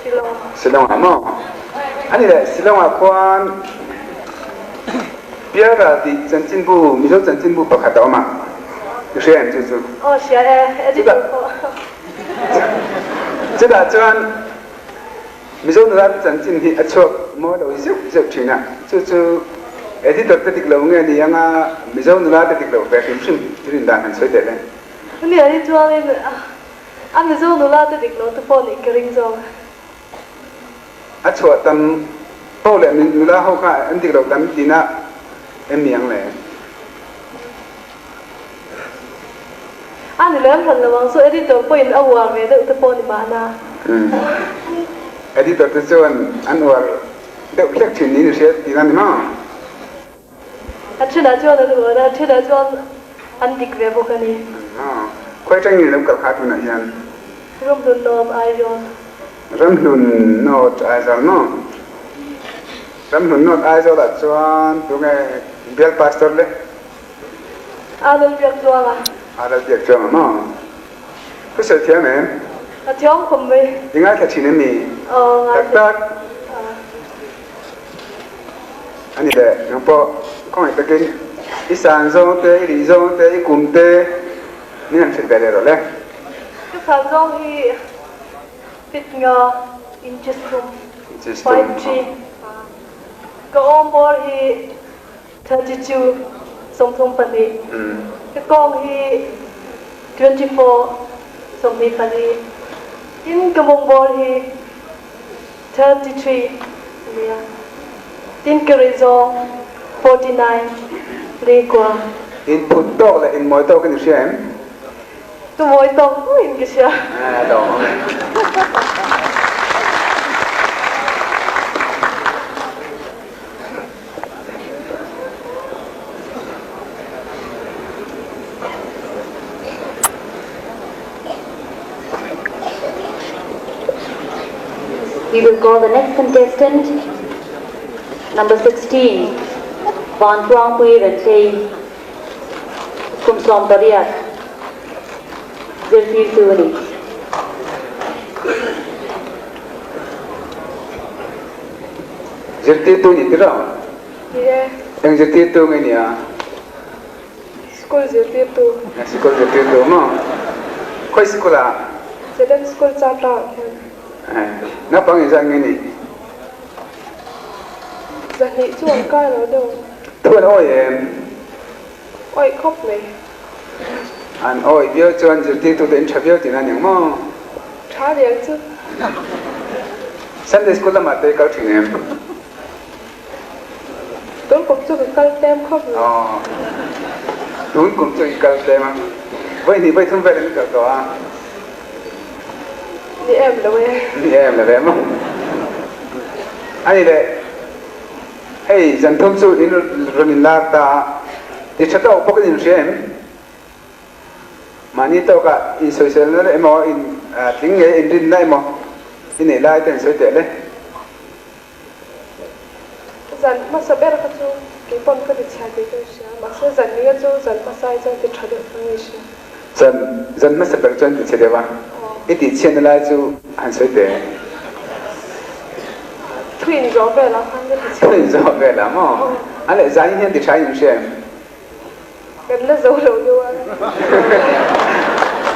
Shillong. Shillong ah maw? Ani le Shillong ah khuan Pialral tih chanchinbu, Mizo chanchinbu pakhat a um ah. I hria em cu cu? Aw hria e, editor pawh. Cudah cun Mizo nula chanchin hi a chuak maw lo zeuh zeuh ṭhin a. Cucu editor te dik lo nge ni anga Mizo nula te dik lo ve hrimhrim rin dan han sawi teh le. Ni a hi chuangin a Mizo nula te dik lo te pawh nih ka ring zawk. A chuah tam paoh le nula ho kha an dik lo tam tina em ni ang le? A ni lem hran lo ang chu editor pawhin a uar ve deuh te pawh ni mahna. Editor te chuan an uar deuh hlek thin niin i hria tihna ni maw? A thenah chuan an uar a, a thenah chuan an dik ve bawk a ni. Khawi atangin ilo kal kha tunah hian? Ramhlun North Aizawl. Ramhlun North Aizawl maw? Ramhlun North Aizawl ah chuan tunge bial pastor le? A lal biak chuang a. A lal biak chuang a maw? Ka sawi thiam em? A thiam khawp mai. I ngaithla thin em mi? Aw ngaithla. Tak tak. A ni le, nang pawh khawngaih takin i san zawng te, i rih zawng te, i kum te min han hrilh ve leh rawh le. Ka san zawng hi fit nga inches thum, 5'3. Ka awm bawr hi 32, 32. Ka kawng hi 24, 24. Tin ka mawng bawr hi 33 a nia. Tin ka rih zawng 49 li kua. In phut tawk leh in mawi tawk in i hria em? Tu mawi tawk pawh in ka hria. A lawm awm e. We will call the next contestant, number 16, Van Tuangpui Rentlei, kum 18, zirtirtu a ni. Zirtirtu ni tirh? Ni e. Eng zirtirtu nge nia? School zirtirtu. School zirtirtu maw? Khawi school ah? Zedem School Chapta ah hian. Naupang inzat nge ni? Zahnih chu an kai lo deuh. Thu an awi em? Awih khawp mai. An awih viau chuan zirtirtu te in tha viau tihna aniang maw? Tha riang chu. Sunday school lamah te kal thin em? Tun kum chu ka kal tlem khawp mai. Aw. Tun kum chu i kal tlem a. Vawi hnih vawi thum vel in kal tawh a. Ni em lo e. Ni em lo e maw? Ani leh. Hei zan thum chu in rawn in lar ta a, ti tha tawk bawk in in hria em? Mahni tawkah in sawiselna emaw in tling nge in rinna emaw i neih lai te an sawi teh le. Zan hmasa ber kha chu kei pawn ka ti chhia tih ka hria, mahse zan nia chu zan hmasa ai chuan ti tha deuh ka nge hria. Zan zan hmasa ber chuan ti chhe deuh a, i tih chhiatna lai chu han sawi teh. Thu inzawh velah khan ka ti chhe. Thu inzawh velah maw? A leh zan hian ti tha in hria em? Kan la zo lo deuh a.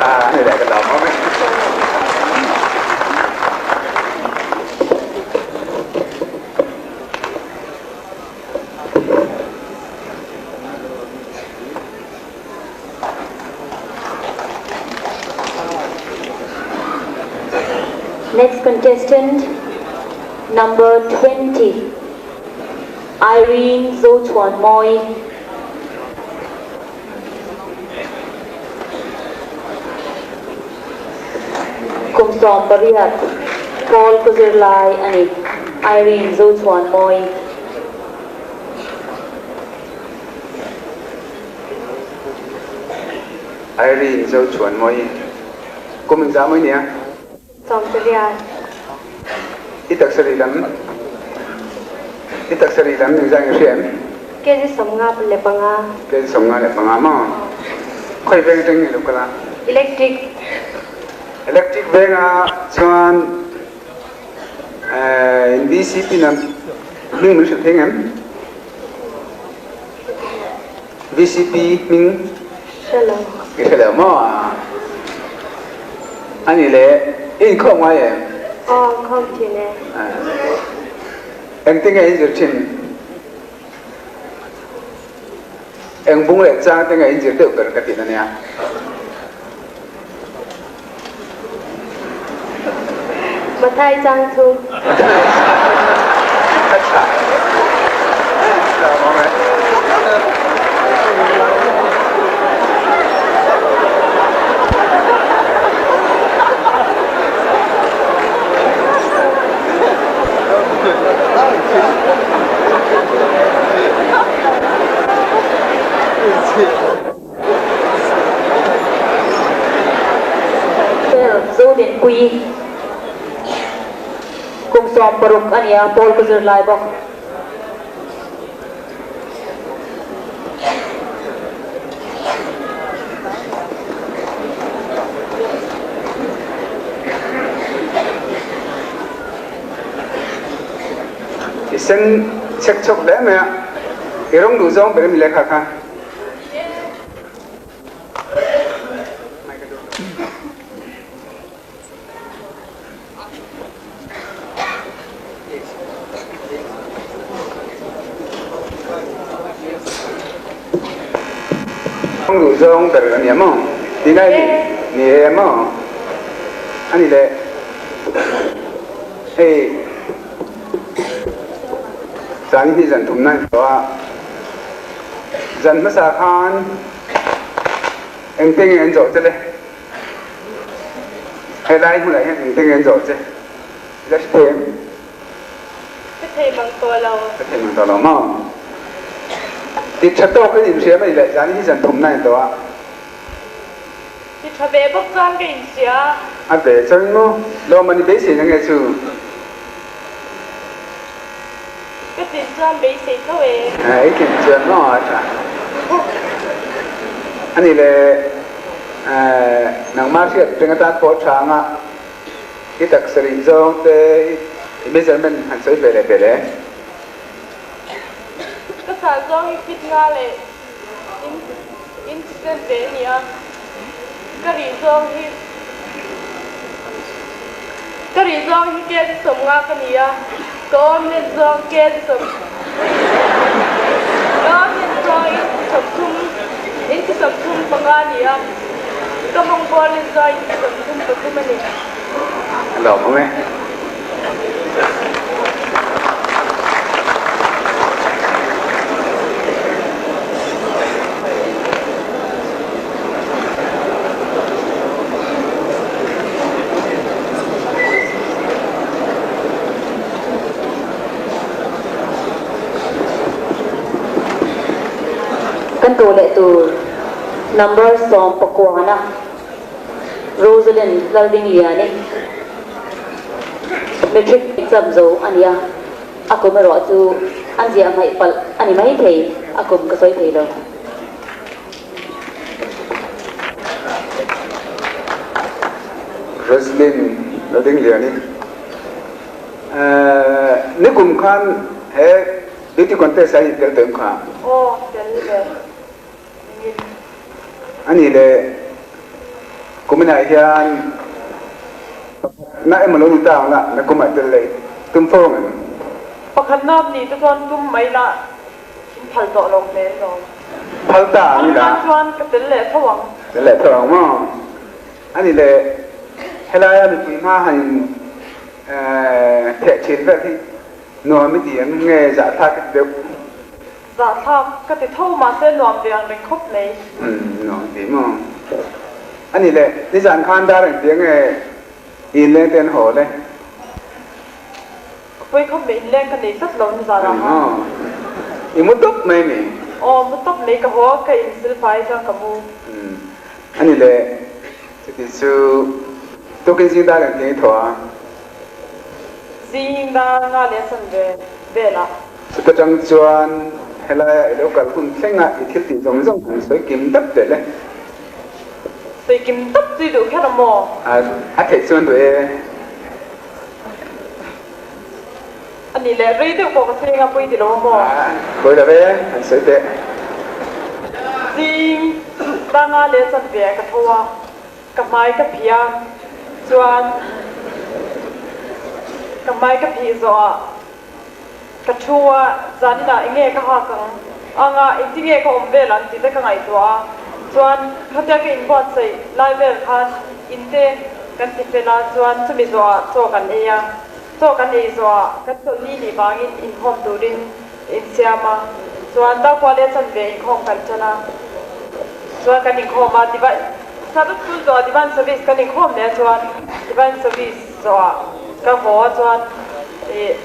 A ni leh ka lawm awm e. Next contestant, number 20, Irene Zochuanmawi. Kum 18, Pawl ka zirlai a ni, Irene Zochuanmawi. Irene Zochuanmawi, Kum engzah mawi nia? 18. I taksa rih lam I taksa rih lam engzah nge hria em? Kg 55. Kg 55 maw? Khawi veng atang nge lo kal a? Electric. Electric vengah chuan. VCP na hming min hrilh thei ngem? VCP hming? Hre lo. I hre lo maw? Ani le i inkhawm ngai em? Aw, inkhawm thin e. Engtin nge in zir thin? Eng bung leh chang te nge in zir deuh ber ka tihna nia. Mathai chang thum. Fel Zodinpuii kum 16 a nia, Paul ka zir lai bawk. I sen chek chawk hle mai a, i rawng duh zawng ber a mi lehkha kha. Rawng duh zawng ber a ni a maw? Ti ngai ni ni e maw? A ni le hei zan hi zan thumna a ni tawh a. Zan hmasa khan engte nge an zawh che le? Helai hmunah hian engte nge an zawh che? I la hre thei em? Ka thei mang tawh lo. Ka thei mang tawh lo maw? Ti tha tawk in inhria mai le, zan hi zan thumna in tawh a. Ti tha ve bawk chuan ka inhria. A ve chuan maw? Lawmman i beisei na nge chu? Ka tlin chuan beisei tho e. I tlin chuan maw a tha. A ni le, nangmah hriat reng atan pawh a tha anga i taksa rih zawng te i measurement han sawi ve leh ve le. Ka sah zawng hi fit nga leh inch ve a ni a, ka rih zawng hi ka rih zawng hi kg 50 ka ni a, ka awm len zawng kg sawm ka awm len zawng inch 30 inch 35 a ni a, ka mawng bawr len zawng inch 33 a ni. A lawm awm e. Kan tawh leh tur number 19 na Rosalind Lalringliani Matric exam zo a ni a, a kum erawh chu an ziah hmaih palh a ni mai thei, a kum ka sawi thei lo. Rosalind Lalringliani Nikum khan he beauty contest ah hian tel tawh em kha? Aw, tel ve. A nih leh kuminah hian pakhatna emaw lo ni ta ang la, na kumah tel leh tum fo ang em? Pakhatna nih te chuan tum mai la, in phal tawh lo hmel lo. Phal ta ang ila. Phal chuan ka tel leh tho ang. Tel leh tho ang maw? A nih leh helaia mipui hma han in theh thin vel hi nuam i ti em? Nge zahthlak i ti deuh? Zahthlak ka ti tho mahse nuam ve ang reng khawp mai. Umm nuam ti maw? A nih le, nizan khan dar engtia nge i inleng te an haw le? Ka pawi khawp mai, inleng ka nei tlat lo nizan ah khan. A ni maw? I mu tawp mai mi? Aw mu tawp mai, ka haw a, ka insilfai chuan ka mu. Umm a nih le, chuti chu tukin zing dar engtia i thaw a? Zing dar nga leh a chanve velah. Chuta tang chuan helaia i lo kal hun thlenga i thil tih zawng zawng han sawi kim dap teh le. Sawi kim dap chu i duh kher a maw? A theih chuan duh e. A A nih leh rei deuh pawh ka sawi anga pawi ti lo a maw? Pawi lo ve, han sawi teh. Zing tanga leh chanve ah ka tho a, ka hmai ka phih a, chuan ka hmai ka phih zawh ah ka thu a, zaninah eng nge ka hak ang anga engtinge ka awm vel ang tih te ka ngaihtuah a, chuan khatia ka inbuatsaih lai vel khan inte kan ti fel a, chuan chumi zawh ah chaw kan ei a. Chaw kan ei zawhah kan chawlhni nih vangin inkhawm turin insiam a, chuan Darkua leh chanve inkhawm kan ṭan a, chuan kan inkhawm a, Divine Sabbath School zawhah Divine Service kan inkhawm leh a, chuan Divine Service zawhah ka haw a, chuan ih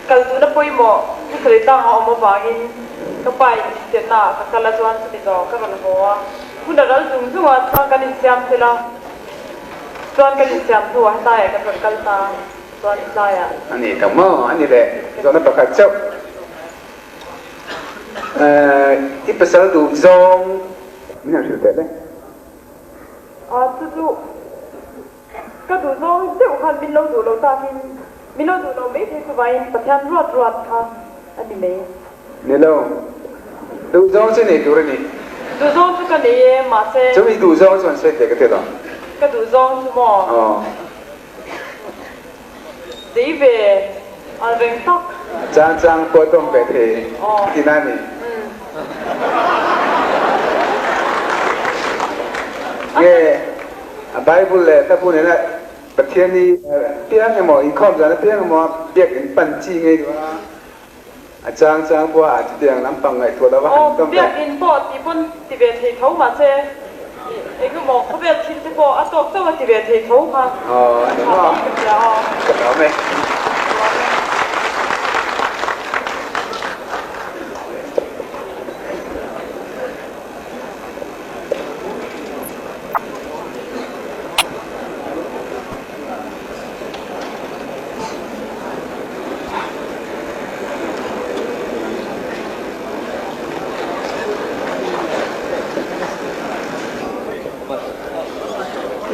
kal duhna pawimawh thusawi tlang a awm avangin ka pa in min tirhna ah ka kal a, chuan chumi zawhah ka rawn haw a, hun a ral zung zung a, chuan kan insiam fel a. Chuan kan insiam hnuah hetlaiah kan rawn kal ta chuan tlaiah. A ni tak maw? A ni leh zawhna pakhat chauh. I pasal duh zawng min han hrilh teh le. A chu chu ka duh zawng deuh khan min lo duh lo takin min lo duh lo mai thei chuvangin Pathian ruat ruat kha a ni mai. Ni lo. Duhzawng chu nei tur a ni. Duhzawng chu ka nei e, mahse. Chu i duhzawng chu an sawi teh ka ti lo. Ka duhzawng chu maw? Aw. Zei ve an reng tak. Chang chang pawh tawng ve thei ti na ni. Nge a Bible leh Hlabu nena Pathian i piang emaw inkhawm zan apiang emaw biakin pan chi ngei duh a. A chang chang pawh a chutiang lampang ngaihtuah lo a han tawm ve. Aw, biakinn pawh ti pawn ti ve thei tho mahse eng emaw khawvel thil te pawh a tawk chauh a ti ve thei tho kha. Aw, a ni maw? Ka lawm e.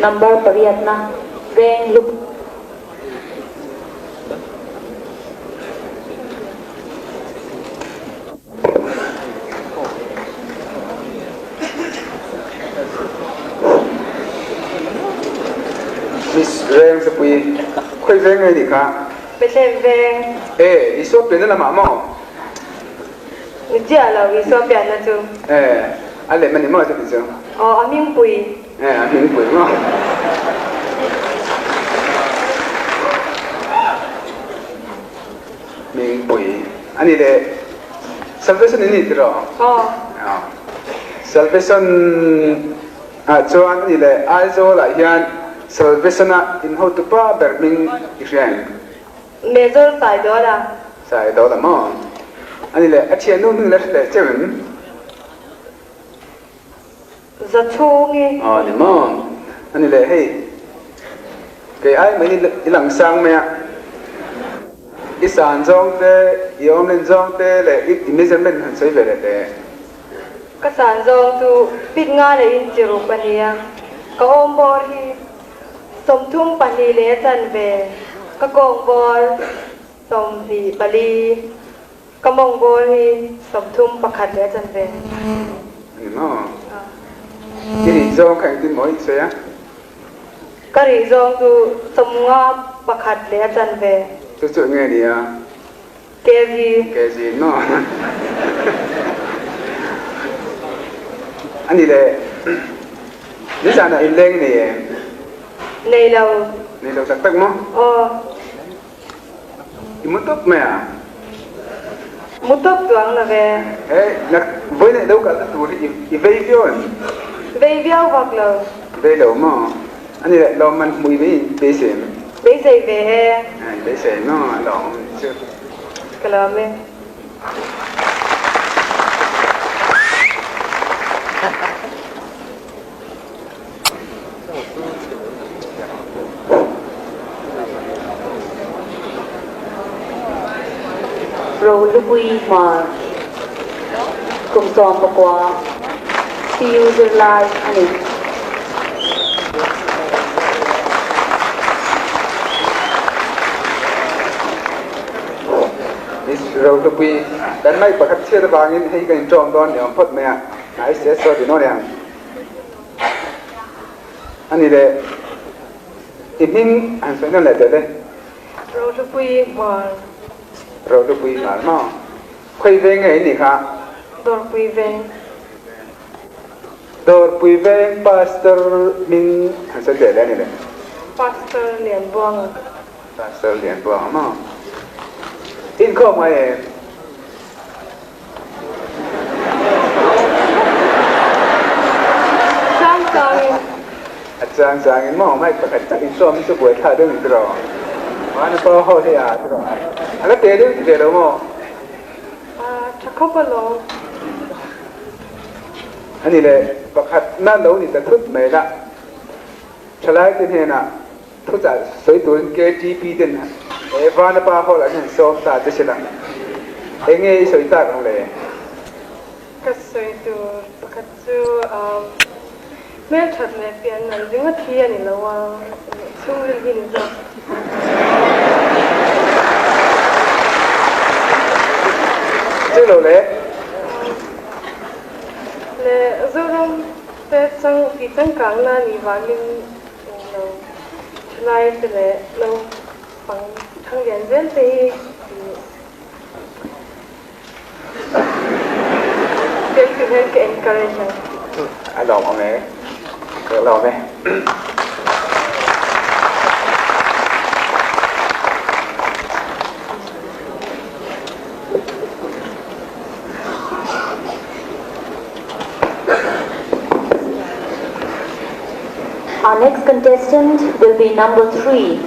Number pariatna veng lup. Miss Rengzapui, khawi veng nge nih kha? Bethlehem veng. E, Isua pianna lamah maw? Ni chiah lo, Isua pianna chu. E, a lem a ni maw chuti chu? Aw, a hmingpui. E, a hmingpui maw? Hmingpui a ni leh Salvation in ni tiraw? Aw. Salvation ah chuan a ni leh Aizawl ah hian Salvation ah in hotu pa ber hming i hria em? Major Saidawla. Saidawla maw? A ni leh a thiannu hming la hre leh cheu em? Za chhungi. Aw ni maw? A ni leh hei, kei ai mai i lang sang mai a, i san zawng te, i awmlen zawng te leh i measurement han sawi ve leh teh. Ka san zawng chu pit nga leh in chi ruk a nia, ka awm bawr hi 32 leh a chanve, ka kawng bawr 24. Ka mawng bawr hi 31 leh a chanve. Ani maw? I rih zawng kha engtin maw i sawi a? Ka rih zawng chu 51 leh a chanve. Chu chu enge ni a? Kg. Kg maw? Ani le, nizanah inleng i nei em? Nei lo. Nei lo tak tak maw? Aw. I mu tawp mai a? Mu tawp chuang lo ve. He, nak vawi neih lo kalna tur hi i vei viau em? Vei viau vak lo. Vei lo maw? A ni leh lawm man hmui mai in beisei em? Beisei ve e. Beisei maw? A lawm anih chu. Ka lawm e. Rohlupui Hmar kum 19 PU zirlai a ni. Miss Rohlupui, kan mic pakhat chhiat avangin hei kan inṭawm dawn ni awm phawt mai a, ngai se saw ti nawn ang. A ni le, i hming han sawi nawn leh teh le. Rohlupui Hmar. Rohlupui Hmar maw? Khawi veng nge i nih kha? Dawrpui veng. Dawrpui veng Pastor hming han sawi teh le a ni le. Pastor Lianbuanga. Pastor Lianbuanga maw? Inkhawm ngai em? Chang changin. A chang changin maw? Mic pakhat tak inkhawm hi chu buaithlak deuh ni tiraw? Vana pa ho hi a tiraw? A la te deuh ti ve lo maw? A tha khawp alawm. A ni le, pakhatna lo ni ta thut mai la. Thalaite hnenah thuchah sawi turin KTP ten he Vanapa Hall an han sawm ta che sela, eng nge i sawi tak ang le? Ka sawi tur pakhat chu hmelthat leh pian an ringawt hi a ni lo a, chhungril hi ni zawk. Chu lo le. Le Zoram te chang tih changkang na nih vangin lo thalai te leh naupang thanglian zel te hi tih Tel tur hian ka encourage ang. A lawm awm e. Ka lawm e. Our next contestant will be number 3,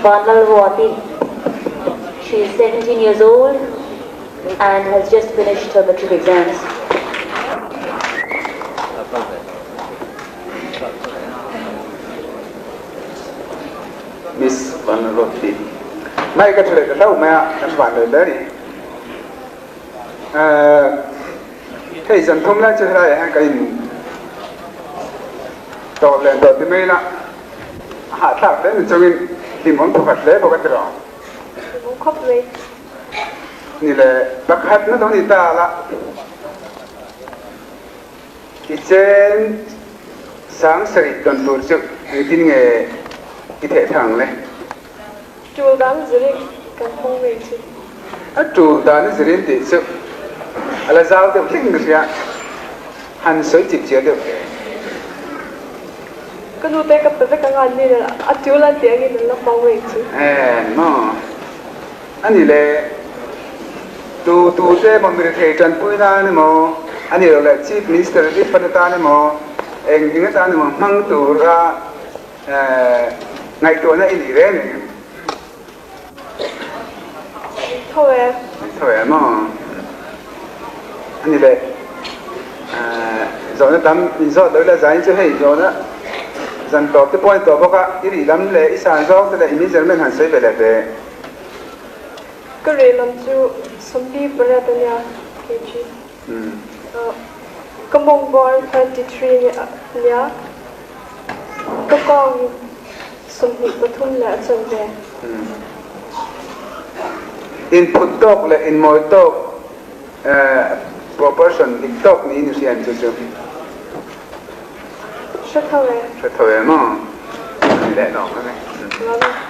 Vanlalruati. She is 17 years old and has just finished her matric exams. Miss Vanlalruati. Mai ka tha leh ta hlauh mai a, kan van leh hle a ni. Hei zan thum lai chu helaiah hian kan in tawp leh tawh ti mai ila a hahthlak hle ni chungin hlimawm thawkhat hle bawk a ti lo. Hlimawm khawp mai. Ni le, pakhat na lo ni ta la, i chen sang sarih tawn tur chu engtin nge i theh thang ang le? Tul dan zirin kan hmang mai chu. A tul dan zirin tih chu a la zau deuh hling hria, han sawi chip chiah deuh hle. Ka nu te ka pe vek anga an ni a tul an tih angin an la hmang mai chu. En maw? A ni le, tu tu te emaw mi rethei tanpui nan emaw, a ni lo le Chief Minister rifan atan emaw, eng eng atan emaw hmang tura Ngaihtuahna i nih reng em? Min tho e. Min tho e maw? A ni le. Zawhna tam min zawt lo ila zain chu hei zawhna zan tawp te pawh a ni tawh bawk a, i rih lam leh i san zawng te leh i measurement han sawi ve leh teh. Ka rih lam chu 48 a nia, kg. Ka mawng bawr 33 nia, ka kawng 23 leh a chanve. Inphut tawk leh inmawi tawk proportion dik tawk niin i hria ang chu chu. Hre tho e. Hre tho e maw? Ni leh lawm ang e. Lawm e.